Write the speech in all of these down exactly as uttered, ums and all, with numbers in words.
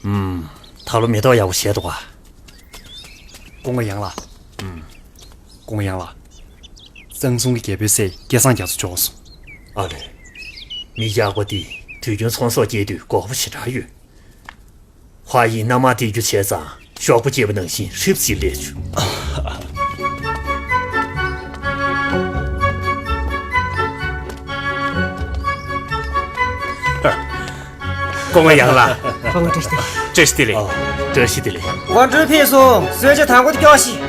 ཨུམ། ད་ལོ་མེ་ཏོག་ཡག་པོ་བཞད་འདུག་ག། སྐུ་ངོ་ཡང་ལགས། ཨུམ། སྐུ་ངོ་ཡང་ལགས། གཙང་གསུམ་གྱི་རྒྱལ་པོའི་སྲས་སྐལ་བཟང་རྒྱ་མཚོ་མཆོག་སོང་། ཨ་ལས། མི་ཡག་པོ་འདི་དུས་རྒྱུན་ཚོང་ཟོག་སྐྱེལ་དུས་མགོ་པོ་ཞེ་དྲག་ཡོད། ཧྭ་ཡིས་མནའ་མ་སྟེར་རྒྱུ་བྱས་ཙང་ཤོག་བུ་བཅད་པ་ནང་བཞིན་ཧྲིབ་ཅིག་སླེབས་བྱུང་། སྐུ་ངོ་ཡང་ལགས། སྐུ་ངོ་བཀྲ་ཤིས་བདེ་ལེགས། བཀྲ་ཤིས་བདེ་ལེགས། ཨོ། བཀྲ་ཤིས་བདེ་ལེགས། དགོང་དྲོ་ཕེབས་སོང་། གསོལ་ཇ་དང་པོ་དེ་སྐྱོགས་ཤིག།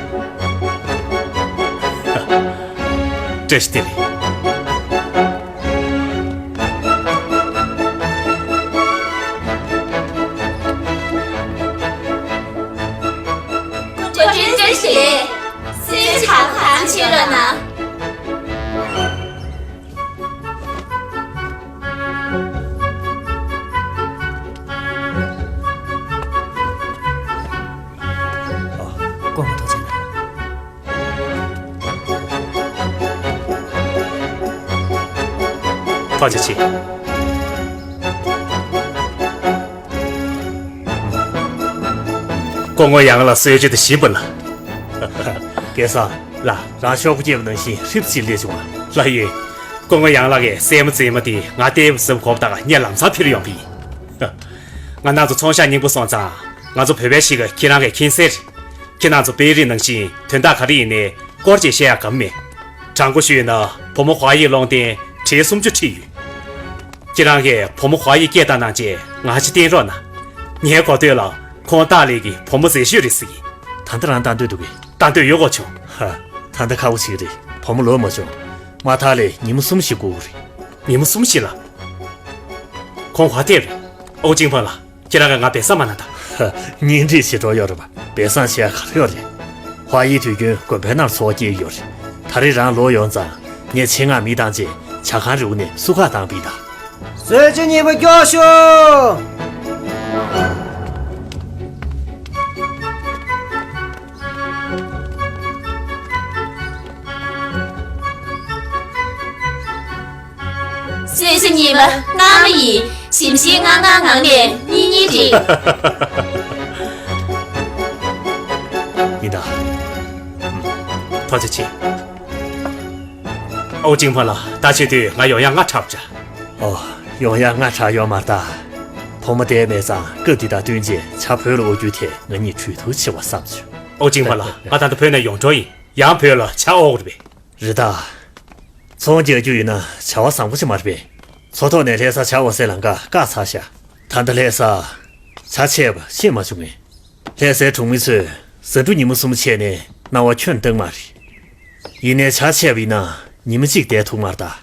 བཀྲ་ཤིས་བདེ་ལེགས། སྐུ་མགྲོན་བཀྲ་ཤིས་བདེ་ལེགས། གསོལ་ཇ་དང་པོ་གང་བྱེད་རོགས་གནང་། སྐུ་ངོ་ཐུགས་རྗེ་གནང་། ཐུགས་རྗེ་ཆེ། སྐུ་ངོ་ཡང་ལགས་གསོལ་ཇ་དེ་ཞིམ་པ་ལ། སྐལ་བཟང་ལགས། རང་ཤོག་བུ་བརྒྱབ་པ་ནང་བཞིན་ཧྲིབ་ཅིག་སླེབས་བྱུང་བ། ལགས་ཡོད། སྐུ་ངོ་ཡང་ལགས་ཀྱིས་སྲས་མོ་མཛེས་མ་དེ་ང་སྟེར་བསམ་གོ་བ་དང་ངས་ལམ་སང་ཕུལ་ཡོང་བ་ཡིན། ང་རང་ཚོ་ཚོང་ཤག་རྙིང་པ་སོང་ཙང་ང་ཚོ་བོད་པའི་གཞིས་ཀ་ཁྱེད་རང་གིས་མཁྱེན་གསལ་རེད། ཁྱེད་རང་ཚོ་དཔོན་རིགས་ནང་བཞིན་དོན་དག་ག་རེ་ཡིན་ནའི་སྐོར་ཅིག་བཤད་ཡག་གམ་མེད། དྲང་པོ་ཞུས་ན་བུ་མོ་ཧྭ་ཡི་སློང་རྟེན་བྲེ་སུམ་ཅུ་ཁྲིད་ཡོད། ཁྱེད་རང་གིས་བུ་མོ་ཧྭ་ཡི་སྐད་བཏང་གནང་བྱས་ང་ཅིག་བསྟན་རོགས་གནང་། ངའི་གོ་ཐོས་ལ་ཁོང་ཏཱ་ལའི་གི་བུ་མོ་མཛེས་ཤོས་རེད་ཟེར་གི། ད་ལྟ་རང་ལྟ་འདོད་འདུག་གི། ལྟ་འདོད་ཡོད་གོ་བྱུང་། ཧ། ད་ལྟ་ཁག་པོ་ཞིག་རེད། བུ་མོ་ལོག་མ་བྱུང་། མ་མཐའ་ལ་ཉིན་མོ་གསུམ་ཞིག་སྒུག་དགོས་རེད། ཉིན་མོ་གསུམ་ཞིག་ལ། ཁོང་ཧྭ་ཏེ་རེད། ཨོ་ཅིང་ཕང་ལགས། ཁྱེད་རང་གིས་ང་སྦས་གསང་མ་གནང་དང་། ཧ། གཉེན་སྒྲིག་བྱེད་འགྲོ་ཡོད་རེད་པ། སྦས་གསང་བྱེད་ཡག་ག་རེ་ཡོད་རེད། ཧྭ་ཡི་དུས་རྒྱུན་དགོན་པའི་ནང་ཚོགས་སྐྱེལ་ཡོད་རེད། ད་རེས་རང་ལོག་ཡོང་ཙང་ངས་ཆེད་མངགས་མི་བཏང་བྱས་ཇ་ཁང་རི་བོ་ནས་བསུ་ཁ་བཏང་བ་ཡིན་ད། གསོལ་ཇ་གཉིས་པ་སྐྱོགས་ཤོག། གསོལ་ཇ་གཉིས་པ་སྔ་མོ་ཡིན། ཞིམ་ཞིམ་ངང་ངང་ངང་ནས་གཉིད་གཉིད་རེད། ཡིན་ད། ཐུགས་རྗེ་ཆེ། ཨོ་ཅིང་ཕང་ལགས། ད་བྱེད་དུས་ང་ཡོང་ཡག་སྔ་དྲགས་པ་འདྲ། ཨོ། ཡོང་ཡག་སྔ་དྲགས་ཡོད་མ་རེད་ད། བུ་མོ་བསྡད་མེད་ཙང་སྐབས་འདི་དང་བསྟུན་བྱས་ཇ་བོད་ལ་དབོར་རྒྱུའི་ཐད་ང་གཉིས་གྲོས་བསྡུར་བྱེད་པ་བསམ་བྱུང་། ཨོ་ཅིང་ཕང་ལགས། ང་ད་ལྟ་བོད་ནས་ཡོང་འགྲོ་ཡིན། ཡང་བོད་ལ་ཇ་དབོར་དགོས་རེད་པས། རེད་ད། ཚོང་རྒྱག་རྒྱུ་ཡིན་ན་བྱ་བ་བཟང་པོ་ཞིག་མ་རེད་པས། མཚོ་ཐོག་ནས་ལྷ་སར་ཇ་དབོར་སའི་ལམ་ཁ་བཀག་ཚར་ཤག། ད་ལྟ་ལྷ་སར་ཇ་ཆད་པ་ཤེས་མ་བྱུང་ངས། ལྷ་སའི་གྲོང་མི་ཚོས་ཟ་འབྲུ་ཉིན་མོ་གསུམ་ཆད་ནས་སྣང་བ་ཁྱོན་བཏང་མ་རེད། ཡིན་ནའི་ཇ་ཆད་པ་ཡིན་ན་ཉི་མ་གཅིག་བསྡད་ཐུབ་མ་རེད་ད།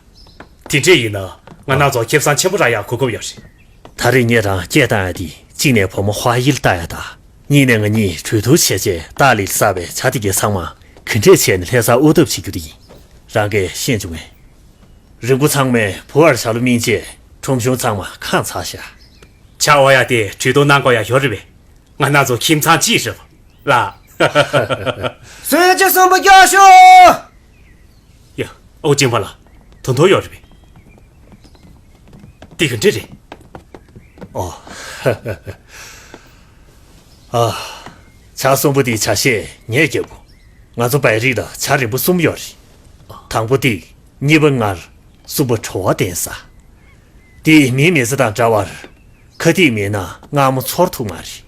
དེ་འདྲས་ཡིན་ན་ང་རང་ཚོ་ཁེ་བཟང་ཆེན་པོ་རག་ཡག་གོ་སྐབས་ཡོད་རེད། ད་རེས་ངས་རང་སྐད་བཏང་ཡག་དེ་གཅིག་ནས་བུ་མོ་ཧྭ་ཡིར་ལྟ་ཡག་དང་། གཉིས་ནས་ང་གཉིས་གྲོས་བསྡུར་བྱས་རྗེས་ཏཱ་ལིར་བསགས་པའི་ཇ་དེ་གའི་ཚང་མ་ག་འདྲས་བྱས་ནས་ལྷ་སར་དབོར་ཐབས་བྱེད་རྒྱུ་དེ་ཡིན། རང་གིས་ཤེས་བྱུང་ངས། རིན་གོང་ཚང་མས་བུ་བར་ཇ་ལུ་སྨིན་རྗེས་ཁྲོམ་གཞུང་ཚང་མ་ཁེངས་ཚར་ཤག། ཇ་དབོར་ཡག་དེ་གྲོས་བསྡུར་གནང་དགོས་ཡག་ཡོད་རེད་པས། ང་རང་ཚོ་ཁྱིམ་ཚང་གཅིག་རེད་པ། ལགས། གསོལ་ཇ་གསུམ་པ་སྐྱོགས་ཤོག། ཡ། ཨོ་ཅིང་ཕང་ལགས། དོན་དག་ཡོད་རེད་པས། འདི་ག་འདྲས་རེད། ཨོ། ཨ། ཇ་གསུམ་པོ་འདིའི་ཇ་ཤེད་ངས་བརྒྱབ་བོ། ང་ཚོ་བོད་རིགས་ལ་ཇ་རིམ་པ་གསུམ་ཡོད་རེད། དང་པོ་ཏིག། གཉིས་པ་མངར། གསུམ་པ་བྲོ་བ་ལྡན་ས། འདི་མིའི་མི་ཚེ་དང་འདྲ་བར། ཁ་ཏིག་མེད་ན་མངར་མོ་ཚོར་ཐུབ་མ་རེད།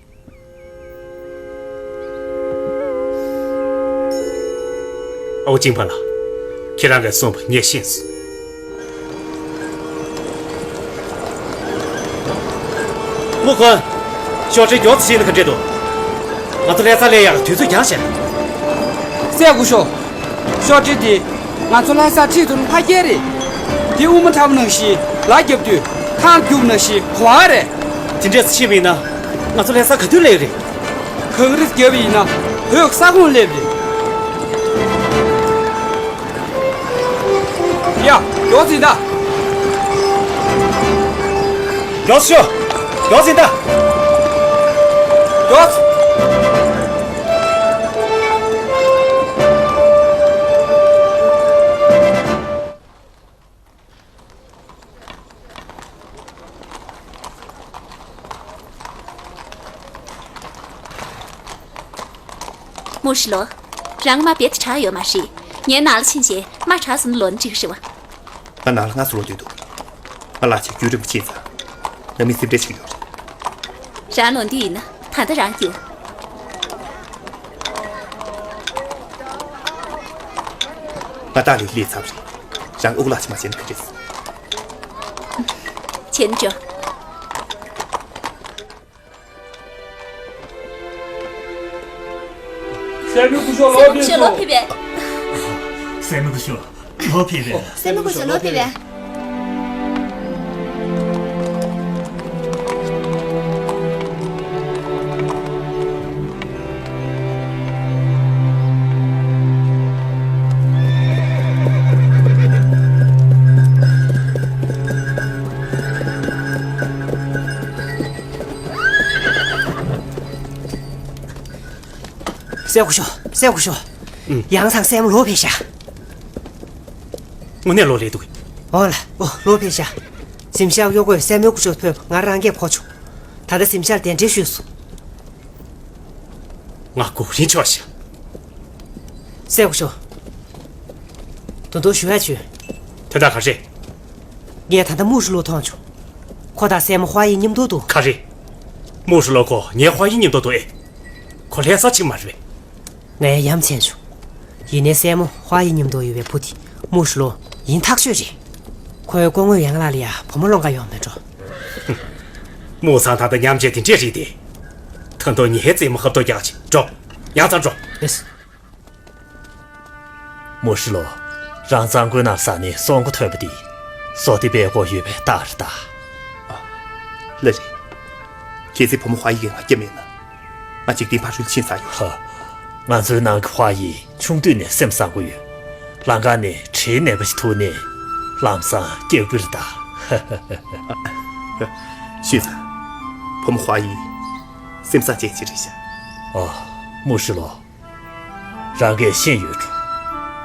ཨོ་ཅིང་ཕང་ལགས། ཁྱེད་རང་གིས་གསུངས་པ་ངས་ཤེས་སོང་། མུ་ཁོན། ཤོག་དྲིལ་མགྱོགས་ཙམ་བྱས་ན་ག་འདྲས་འདུག། ང་ཚོ་ལྷ་སར་སླེབས་ཡག་དུས་ཚོད་འགྱངས་ཤག། སེ་གོ་ཤོ། ཤོག་དྲིལ་འདི་ང་ཚོ་ལྷ་སར་ཁྲིད་ཐུབ་ན་ཕལ་སྐད་རེད། འདི་དབུ་མ་ཁྲ་བོ་ནང་བཞིན་ལག་བརྒྱབ་དུས་ཐང་རྒྱུག་ནང་བཞིན་གོ་བ་རེད། དེ་འདྲས་ཕྱིན་པ་ཡིན་ན་ང་ཚོ་ལྷ་སར་ག་དུས་སླེབས་རེད། གངས་རི་བརྒྱབ་པ་ཡིན་ན་བོད་ས་ཁོངས་སླེབས་རེད། ཡ། མགྱོགས་ཙམ་ད། མགྱོགས་ཤོག། མགྱོགས་ཙམ་ད། མགྱོགས། མུ་ཧྲི་ལོ། རང་མ་བེད་དྲག་ཡོད་མ་རེད། ངའི་ནང་ལ་ཕྱིན་རྗེས་མ་དྲག་སོང་ན་ལོ་ན་འགྲིག་རེད་བ། ང་ནང་ལ་སྔ་སུ་ལོ་སྡོད་འདུག་ང་ལག་ཆ་རྒྱུན་རིང་པོ་ཕྱིན་ཙང་ནང་མི་སེམས་ཁྲལ་བྱེད་ཀྱི་ཡོད་རེད། རང་ལོ་འདི་ཡིན་ན་ད་ལྟ་རང་རྒྱུགས། ང་ཏཱ་ལི་སླེབས་ཚར་བ་རེད། རང་ཨུ་ལག་ཆ་མ་བྱས་ན་ག་རེ་རེད། བྱས་ན་འགྲོ། སྲས་མོ་སྐུ་ཞབས་ལོག་ཕེབས་སོང་། སྲས་མོ་སྐུ་ཞབས་ལོག་ཕེབས་པས། སྲས་མོ་སྐུ་ཞབས་ལོག་ཕེབས་པས། སྲས་མོ་སྐུ་ཞབས་ལོག་ཕེབས་པས། སྲས་སྐུ་ཞབས། སྲས་སྐུ་ཞབས། ཨུམ། ཡང་ཚང་སྲས་མོ་ལོག་ཕེབས་ཤག་དངོས་གནས་ལོག་སླེབས་འདུག་ཨོ་ལ། ཨོ་ལོག་ཕེབས་ཤག་གཟིམ་ཤག་གཡོག་པོས་སྲས་མོ་སྐུ་ཞབས་ཕེབས་ང་རང་གིས་གོ་བྱུང་། ད་ལྟ་གཟིམ་ཤག་གདན་འདྲེན་ཞུས་སོང་། ང་སྒུག་རིན་ཆོག་ཤག་སྲས་སྐུ་ཞབས། ད་དུང་ཞུ་ཡ་བྱོས། དོན་དག་ག་རེ་རེད། ངས་ད་ལྟ་མུ་ཧྲི་ལོ་མཐོང་བྱུང་། ཁོ་དང་སྲས་མོ་ཧྭ་ཡི་མཉམ་དུ་འདུག་ག་རེ། མུ་ཧྲི་ལོ་ཁོ་ངའི་ཧྭ་ཡི་མཉམ་དུ་འདུག་ཨེ། ཁོ་ལྷ་ས་ཕྱིན་མ་རེད་པས། ངས་ཡ་མཚན་བྱུང་། ཡིན་ནའི་སྲས་མོ་ཧྭ་ཡི་མཉམ་དུ་ཡོད་པའི་བུ་དེ་མུ་ཧྲི་ལོ་ཡིན་ཐག་ཆོད་རེད། ཁོའི་སྐུ་ངོ་ཡན་ལག་ལ་ཡ་བུ་མོ་སློང་ག་ཡོང་མེད་འགྲོ། མུ་ཚང་ད་ལྟ་ཉམས་བྱེད་དེ་འདྲས་རེད་དེ། ད་དུང་ངའི་རྩེད་མོ་ཧབ་ཐོ་རྒྱག་ཅིག་འགྲོ། ཡང་ཚང་འགྲོ། ཨེས། མུ་ཧྲི་ལོ། རང་གཙང་ཁུལ་ནང་ས་ནས་སྲུང་འཁོར་ཐོན་པ་འདི་བཟོ་སྟེ་སྤེལ་དགོས་ཡོད་པའི་རྟགས་རེད་ད། ཨ། ལགས་རེད། གལ་སྲིད་བུ་མོ་ཧྭ་ཡི་གིས་ང་སྐྱབས་མེད་ན། ང་འཇིག་རྟེན་ཕ་རོལ་ཕྱིན་ཚར་ཡོད། ཧ། ང་ཚོའི་ནང་གི་ཧྭ་ཡི་ཆུང་དུས་ནས་སེམས་བཟང་པོ་ཡོད། ལམ་ཁ་ནས་གྲི་ནད་པ་ཞིག་ཐུག་ནས་ལམ་སང་སྐྱབས་ཀྱི་རེད་ད། ཤེས་ཚར། བུ་མོ་ཧྭ་ཡི་སེམས་བཟང་ཅན་ཞིག་རེད་ཤག་ཨ། མུ་ཧྲི་ལོ། རང་གིས་ཤེས་ཡོད་འགྲོ།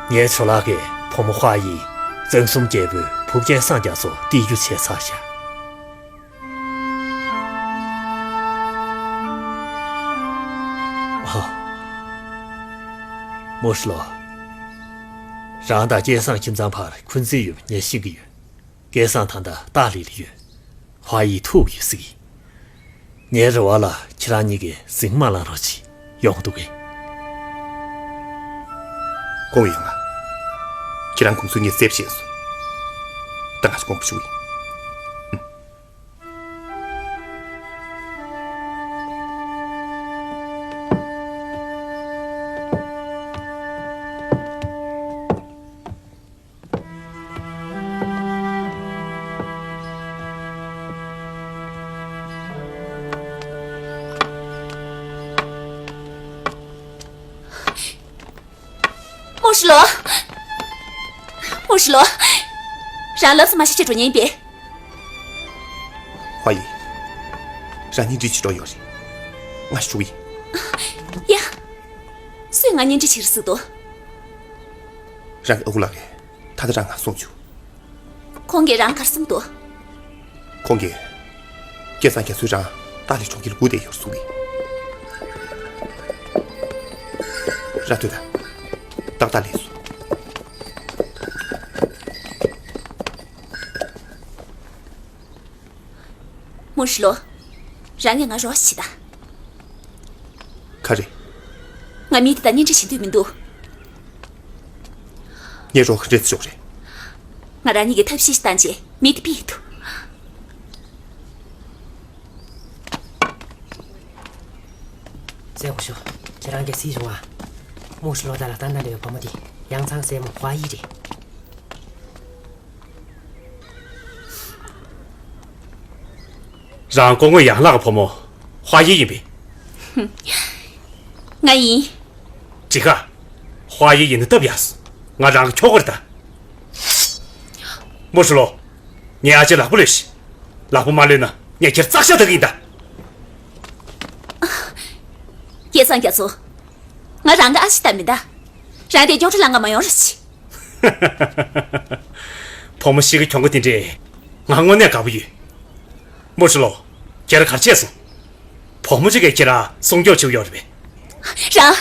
ངའི་ཇོ་ལགས་ཀྱིས་བུ་མོ་ཧྭ་ཡི་གཙང་གསུམ་རྒྱལ་པོའི་བུ་སྐལ་བཟང་རྒྱ་མཚོ་སྟེར་རྒྱུ་བྱས་ཚར་ཤག་ཨ། མུ་ཧྲི་ལོ། རང་དང་སྐལ་བཟང་ཁྱིམ་ཚང་བར་འཁོན་འཛིན་ཡོད་པ་ངས་ཤེས་ཀྱི་ཡོད། སྐལ་བཟང་ད་ལྟ་ཏཱ་ལི་ལ་ཡོད། ཧྭ་ཡི་ཐུག་ཡོད་ཟེར་གི། ངའི་རེ་བ་ལ་ཁྱེད་རང་གཉིས་ཀྱིས་འཛིང་མ་བླངས་རོགས་གྱིས། ཡོང་འདུག་གས། སྐུ་ངོ་ཡན་ལགས། ཁྱེད་རང་དགོངས་ཚུལ་ངས་གསལ་པོ་ཤེས་སོང་། ད་ང་ཚོ་དགོངས་པ་ཞུ་གི་ཡིན། མུ་ཧྲི་ལོ། མུ་ཧྲི་ལོ། རང་ལབ་ས་མ་ཤེས་བྱས་འགྲོ་མཁན་ཡིན་པས། ཧྭ་ཡི། རང་གཉེན་སྒྲིག་བྱེད་འགྲོ་ཡོད་རེད། ང་ཞུ་གི་ཡིན། ཡ། སུས་ང་གཉེན་སྒྲིག་བྱེད་རེད་ཟེར་འདུག་རང་གི་ཨ་ཁུ་ལགས་ཀྱིས་ད་ལྟ་རང་ང་གསུངས་བྱུང་། ཁོང་གིས་རང་ག་རེ་གསུངས་འདུག་ཁོང་གིས། སྐལ་བཟང་རྒྱ་མཚོས་རང་ཏཱ་ལའི་གྲོང་ཁྱེར་ལ་སྒུག་བསྡད་ཡོད་གསུངས་གི། རང་སྡོད་དང་། ཏག་ཏག་སླེབས་སོང་། མུ་ཧྲི་ལོ། རང་གིས་ང་རོགས་བྱེད་དང་། ག་རེ། ང་མི་དེ་དང་གཉེན་སྒྲིག་བྱེད་འདོད་མི་འདུག་ངས་རོགས་ག་འདྲས་ཤོག་རེད། ང་རང་གཉིས་ཀྱིས་ཐབས་ཤེས་ཤིག་བཏང་རྗེས་མི་དེ་ཕུད་ཐུབ། སྲས་སྐུ་ཞབས། ཁྱེད་རང་གིས་གཟིགས་བྱུང་ང་། མུ་ཧྲི་ལོ་དང་ལ་ཏན་ཏན་འདྲ་བའི་བུ་མོ་དེ་ཡང་ཚང་སྲས་མོ་ཧྭ་ཡི་རེད། རང་སྐུ་ངོ་ཡན་ལག་གི་བུ་མོ་ཧྭ་ཡི་ཡིན་པས། ང་ཡིན། ཅི་ག་ཧྭ་ཡི་ཡིན་ན་སྟབས་ཡག་སོང་། ང་རང་གི་ཁྱོ་ག་རེད་ད། མུ་ཧྲི་ལོ། ངའི་ཨ་ཅེ་ལག་པ་གློད་ཤིག་ལག་པ་མ་གློད་ན་ངས་ཁྱེད་རྩག་ཤ་འཐག་གི་ཡིན་ད། སྐལ་བཟང་རྒྱ་མཚོ། ང་རང་གི་ཨ་ཅེ་ལྟ་མིན་ད། རང་དེ་མགྱོགས་རེ་ལང་ག་མ་ཡོང་རོགས་གྱིས། བུ་མོ་ཞིག་གི་གྱོང་གུད་དེ་འདྲས། ང་དངོས་གནས་དགའ་པོ་ཡོད། མུ་ཧྲི་ལོ། ཁྱེད་རང་ག་རེ་བྱས་སོང་། བུ་མོ་གཅིག་གིས་ཁྱེད་རང་སྲུང་སྐྱོབ་བྱེད་ཀྱི་ཡོད་རེད་པས། རང་།